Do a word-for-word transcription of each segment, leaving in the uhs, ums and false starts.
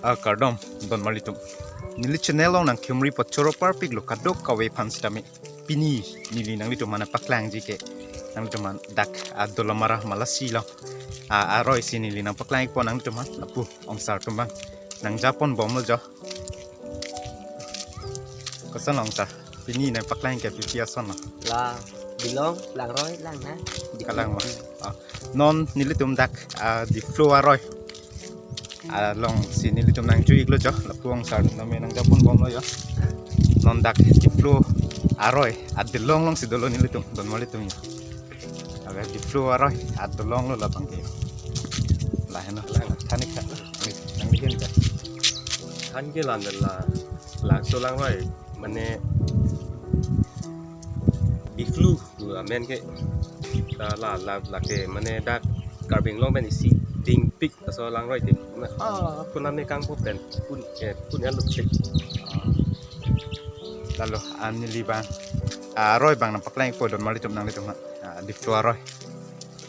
Ah, kardom, donmarlitum. Neli channel along nangkehumri apot choro parpiklo kadokave aphan sitame. Pini neli nanglitum aphan paklangji ke, nanglitum aphan dak, ah, Dolamara Malasi along, ah, aroi si neli nangpaklang-ikpo nanglitum aphan, lapu ongsar atum abang nangjapon bomlo jo. Koson ongsar, pini nangpaklang ke pi pi ason lo? La Dilong, Langroi, Langna. Kalang ma. Ah, non nelitum dak, ah, Diphu aroi along si nelitum nangjui-iklo jo, lapu ongsar atum tame nangjapon bomlo jo. Non dak Diphu aroi adolong along si dolo nelitum, donmarlitum jo. Ave Diphu aroi adolong lo labang ke. Lahenlo, lahenlo. Thanik tha. Nang, nang bikin ka. Than ke lan la, laso Langroi, mane Diphu pu amen ke. La, la, la, lake, mane dak Karbi Anglong pen isi dingpik laso Langroi te. Mane ha, punam ne kangpu pen, pun, eh, pun ya luk tik. Lalo, ah, neli abang, ah, aroi abang nangpaklang-ikpo donmarlitum nanglitum aphan. Ah, Diphu aroi.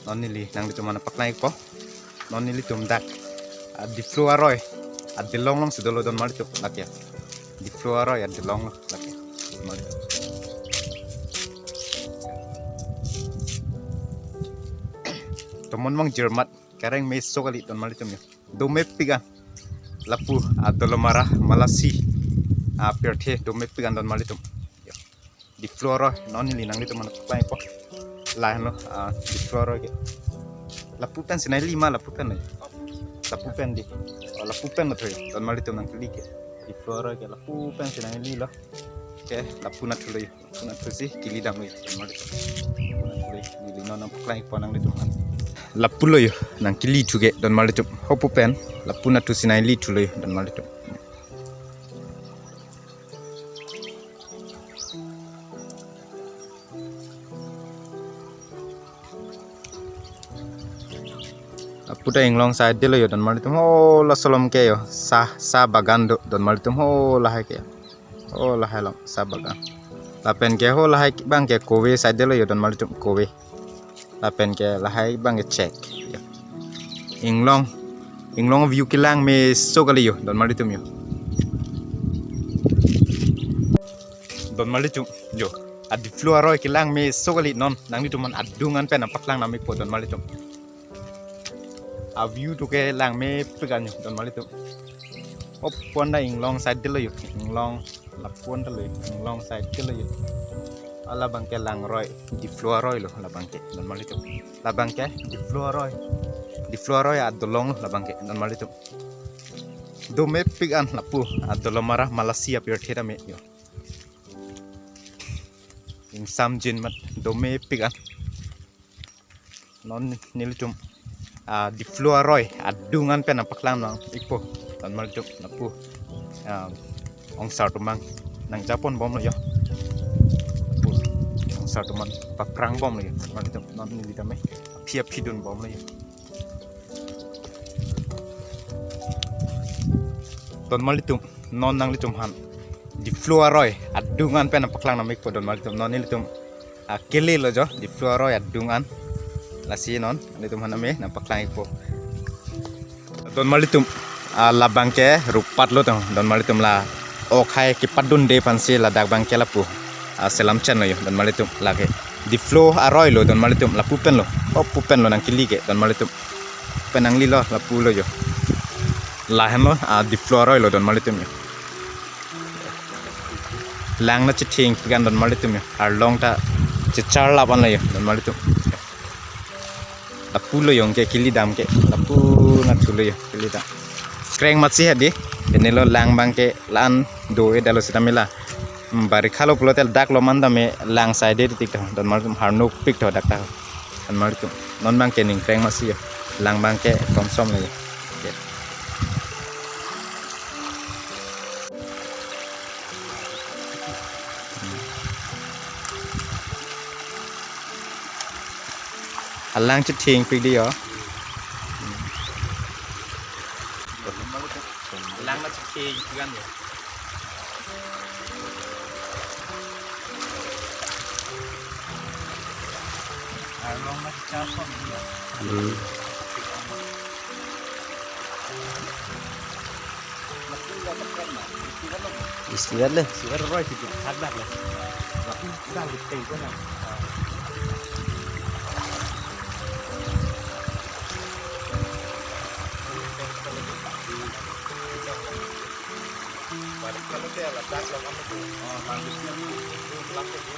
Non neli nanglitum aphan nangpaklang-ikpo. Non nelitum dak, ah, Diphu aroi adolong along si dolo donmarlitum, lake. Diphu aroi adolong lo, lake. Donmarlitum. Tomon abang jirmat, kareng meso kali donmarlitum jo. Domepik an. Lapu, ah, Dolamara Malasi, ah, apirthe domepik an donmarlitum. Jo. Diphu aroi, non neli nanglitum aphan paklangpo. Lahenlo, ah, Diphu aroi ke. Lapu pen si nangli ma, lapu pen lo. Lapu pen dei. Oh, lapu pen lo thoi. Donmarlitum nangkele ke. Diphu aroi ke lapu pen si nanglelo. Ke, lapu nathu lo jo. Lapu nathu si kele damlo jo, donmarlitum. Lapu nathu lo jo. Neli non nangpaklangpo nanglitum aphan. Lapu lo jo, nangkele thu ke, donmarlitum. Hopu pen, lapu nathu si nanglethu lo jo, donmarlitum. Lapu ta inglong side delo jo, donmarlitum. Ho laso along ke jo. Sa, sa bagan do, donmarlitum. Ho lahai ke. Ho lahai along sa bagan. Lapen ke ho lahai abang ke kove side delo jo, donmarlitum, kove. Lapen ke lahai abang ke chek. Jo. Inglong, inglong view kelang meso kali jo, donmarlitum jo. Donmarlitum jo. A Diphu aroi kelang meso kali, non nanglitum aphan adung an pen nangpaklang nangpo donmarlitum. A view to kelang mepik an jo, donmarlitum. Opon ta inglong side delo jo, inglong, lapon ta lo jo, inglong side delo jo. Ala abang ke Langroi, Diphu aroi lo labang ke, donmarlitum. Labang ke Diphu aroi. Diphu aroi adolong lo labang ke, donmarlitum. Domepik an lapu, ah, Dolamara Malasi apirthe tame jo. Ingsam jinmat, domepik an. Non nelitum, ah, Diphu aroi adung an pen nangpaklang nang-ikpo, donmarlitum, lapu, ah, ongsar atum abang nangjapon bomlo jo. Lapu ongsar atum abang paphrang bomlo jo, donmarlitum, non neli tame aphi aphi dun bomlo jo. Donmarlitum, non nanglitum aphan Diphu aroi adung an pen nangpaklang nangpo donmarlitum, non nelitum, ah, kelelo jo, Diphu aroi adung an. Lasi non nelitum aphan tame nangpaklang-ikpo. Donmarlitum, ah, labang ke rupat lo tong, donmarlitum, la ok hai kepadunde aphan si ladak abang ke lapu, ah, selam chenlo jo, donmarlitum, lake. Diphu aroi lo, donmarlitum, lapu pen lo. Hopu pen lo nangkele ke, donmarlitum. Pen nanglelo, lapu lo jo. Lahenlo, ah, Diphu aroi lo, donmarlitum jo. Lang nangchethengpik an, donmarlitum jo. Arlong ta checharlap an lo jo, donmarlitum. Lapu lo jo ke kele dam ke, lapu nathu lo jo kele dam. Kreng matsi hadi, pini lo lang abang ke la-an do-e detlo sitame la. Hmm, barikha lo pulote dak lo man tame lang side de tik tho, donmarlitum, harnokpik tho dak ta. Donmarlitum, non abang ke ning kreng matsi jo. Lang abang ke komsom lo jo. Oke. Alang chethengpik dei jo. Alang nangchethengpik an jo. Arlong nangchethengpik an jo. Hmm. Festival le. Festival roi si tu thak dak le. Tapi kita di teng ko na. Balik kalau dia lah tak lo kamu tu. Oh, bagus dia tu. Itu langsung dia.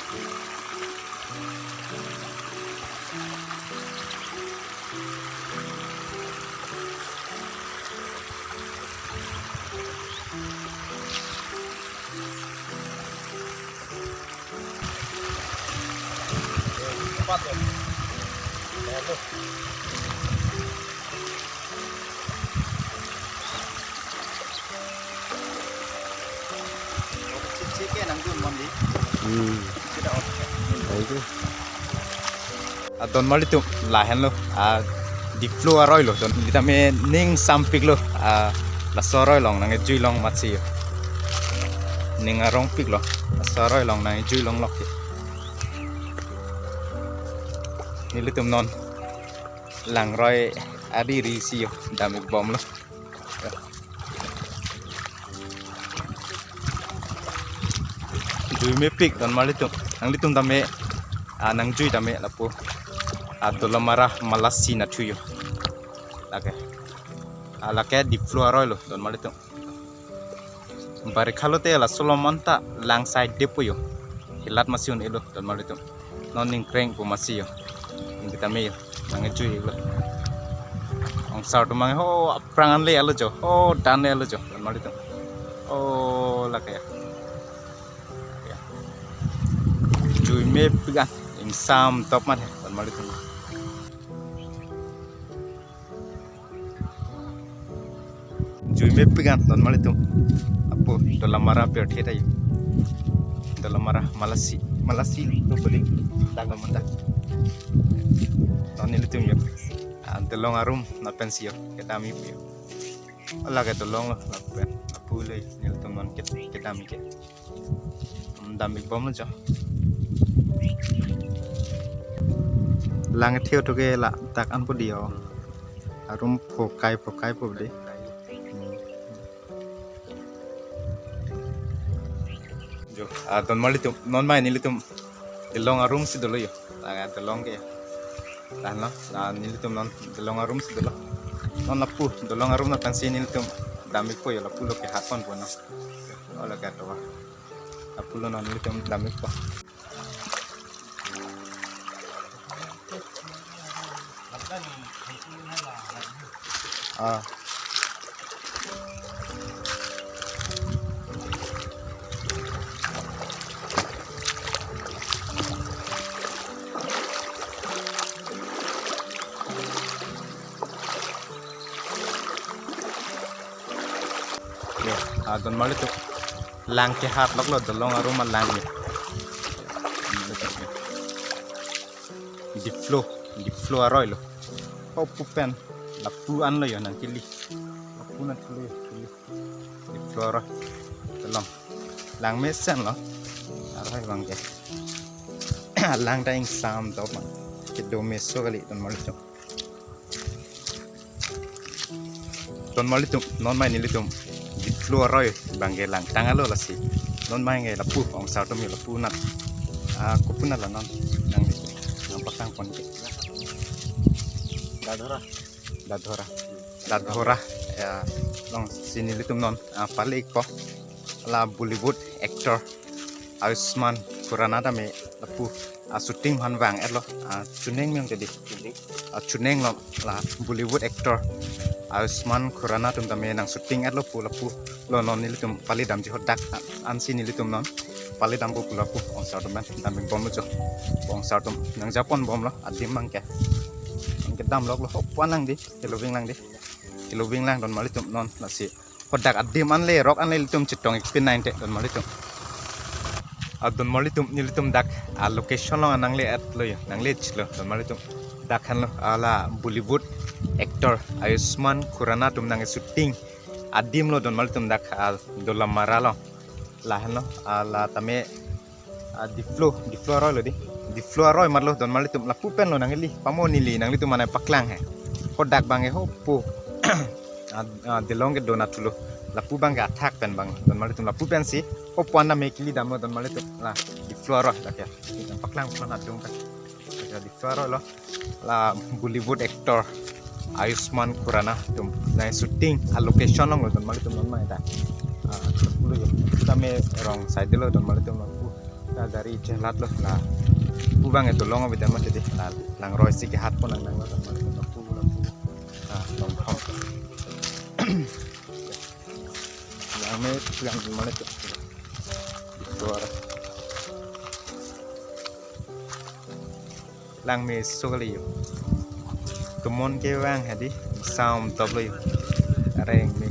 Hmm. Baik tu. A, donmali atum, lahenlo, a, Diphu aroi lo, don, sitame ning sampik lo, a, laso aroi along nangkejui long amatsi yo. Ning arongpik lo, laso aroi along nangkejui longlok ke. Nelitum non langroi ari ri si yo, dam-ik bomlo. Jui mepik donmali atum. Nanglitum tame, a, nangjui tame lapu. A, Dolamara Malasi nathu yo. Lake. A, lake Diphu aroi lo donmali atum. Barikha lote laso along anta lang side de po yo. Hilat masi un-elo donmali atum. Non ningkreng pu amatsi yo. Ningketame yo. Nangkejui-iklo. Ongsar atum mang ho aphrang an le alo jo. Ho dan le alo jo. Donmali atum. Oh, lake ya. Ya. Jui mepik an. Ingsam top man ya. Donmali atum. Jui mepik an donmali atum. Apo Dolamara pirthe ta yo. Dolamara Malasi. Malasi lo beli. Dak lo manda. Non nelitum yo. A, dolong arum lapen si yo. Kedam-ik yo. Lake dolong lo lapen. Apo le nelitum non ke, kedam-ik ke. Dam-ik bomlo jo. Lang theo to ke ladak an po di yo. Arum phokai phokai po di. Jo, a, donmali atum, non mai nelitum dolong arum si dolo yo. Lake dolong ke. Lahenlo, la nelitum non dolong arum si dolo. Non lapu, dolong arum lapen si nelitum dam-ik po yo, lapu lo ke hat pon po no. Oh, lake to. Lapu lo non nelitum dam-ik po. Ah. Yo, a, donmali atum. Lang ke hat lok lo, dolong arum alang yo. Diphu, Diphu aroi lo. Ho pu pen, lapu an lo yo nangkeli. Lapu nangkeli, keli. Diphu aroi. Tolong. Lang mesen lo. Aroi abang ke. Lang ta ingsam top man. Kedo meso kali donmali atum. Donmali atum, non mai nelitum Diphu aroi abang ke langtang alo lasi. Non mai ke lapu, ongsar atum yo lapu nat. A, kopu nat la non nang, nangpatang pon ke. Dadhora. Dadhora. Dadhora. Ya, along si nelitum non, a, pale-ik po. La Bollywood actor Ayushmann Khurrana tame lapu, a, shooting aphan vang-etlo, a, chuneng meng jadi. A, chuneng lo la Bollywood actor Ayushmann Khurrana atum tame nang shooting-etlo pu lapu lo non nelitum pale damji ho dak, a, ansi nelitum non pale dampo pu lapu ongsar atum pen dam-ik bomlo jo. Ongsar atum nangjapon bomlo adim abang ke. Abang ke dam lok lo ho pu an lang di, kelobing lang di. Kelobing lang donmali atum non lasi. Ho dak adim an le rok an le ilitum chetong-ik pin nang te donmali atum. A, donmali atum nelitum dak, a, location along nangle-etlo yo, nangle-etlo donmali atum. Dak henlo, a, la Bollywood actor Ayushmann Khurrana atum nang shooting adim lo donmali atum dak, a, Dolamara along. Lahenlo, a, la tame, a, Diphu, Diphu aroi lo di. Diphu aroi matlo donmali atum lapu pen lo nangli. Pamo neli nanglitum mane paklang he. Ho dak abang ke ho pu. A, a, dolong kedo nathu lo. Lapu abang ke athak pen abang donmarli atum, lapu pensi opo-an dam me kili damlo donmarli atum. La Diphu aroi lake. Paklang paklang adung ka. Lake Diphu aroi lo. La Bollywood actor Ayushmann Khurrana atum nangshooting a location along lo donmarli atum, non mai ta. Ah, lapu lo yo. Tame wrong side lo donmarli atum, lapu ta gari chelat lo. Lapu abang ke dolong abang dam ma tadi. La langroi si kehat pon nang nang lo donmarli atum, lapu lapu. Ah, long thom. Lang me lang donmarli atum. Diphu aroi. Lang meso kali yo. Tomon kevang hedi, sam top lo yo. Areng me.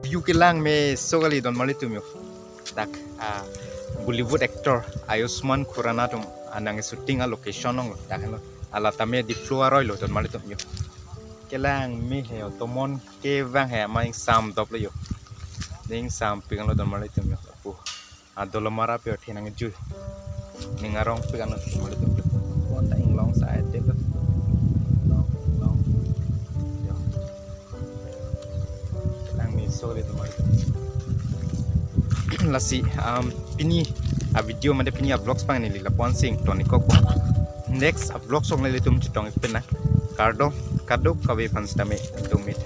View kelang meso kali donmarli atum yo. Dak, ah, Bollywood actor Ayushmann Khurrana atum anang shooting a location along lo. Dak lo. Ala tame Diphu aroi lo donmarli atum yo. Kelang me he yo, tomon kevang he, ama ingsam dop lo yo. Ingsam pik lo donmarli atum yo. Lapu. Adolomara pi othe nangjui. Ning arong pik anut malitum. Pon ta inglong side te lo. Inglong, inglong. Yo. Lang meso le tum malitum. Lasi, um, pini a video mate pini a vlogs abang neli lapu-an si ingtonikok. Next a vlogs along nelitum chetong ik pen nang. Kardom, kadokave aphan sitame, tum meet.